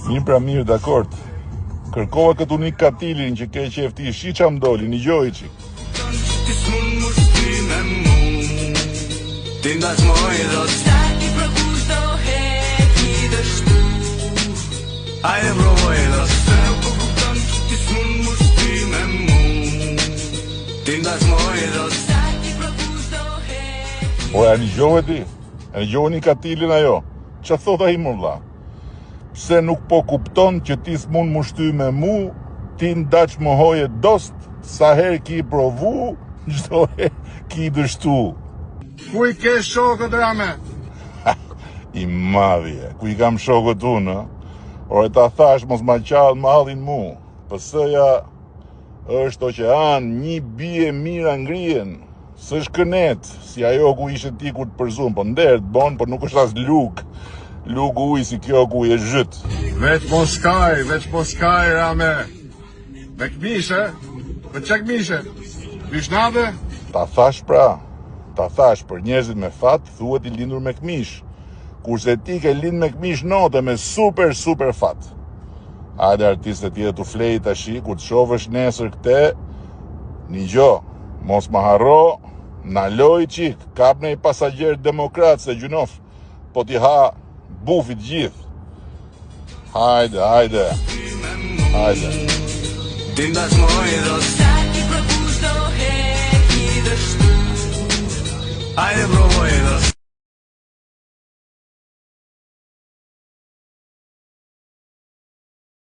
Mirë pra mirë, dakord. Kërkova këtu Nik Katilin që ke qef ti, shi ça më doli, nigjoi çik. Ti s'mund mu shty me mu Ti ndash moj dot Sa ki provu çdo herë ki dështu Ajde provoj dot Se nuk po kupton që ti s'mund mu shty me mu Ti ndash moj dot Sa ki provu çdo herë ki O, e nigjove ti? E nigjove Nik Katilin ajo? Ça thot ai më vlla? Pse nuk po kupton që ti s'mund mu shty me mu, ti n'daç më hoje dost, sa herë ki provu, çdo herë ki dështu. Ku i ke shokët Rame? I madh je, ku i kam shokët unë, ë? Ore ta thash mos ma qall mallin mu. PS-ja është oqean, një bie mijëra ngrihen. S'është kënet, si ajo ku ishe ti kur të përzun, po nder të bon, po nuk është as lug. Lug uj si kjo ku je zhyt. Veç mos kaj, veç mos kaj, Rame. Me këmishe, me çe këmishe? Këmish nate? Ta thash pra, ta thash për njerëzit me fat, thuhet i lindur me këmish. Kurse ti ke lind me këmish note me super super fat. Hajde artiste tjetër tu flej tashi, kur të shofësh nesër këte, nigjo, mos më harro, naloj çik, kap nej pasagjer demokrat se gjynof, po t'i ha bufi të gjithë. Hajde, hajde, hajde. Ti ndash moj dot Sa ki provu çdo herë ki dështu Ajde provoj dot.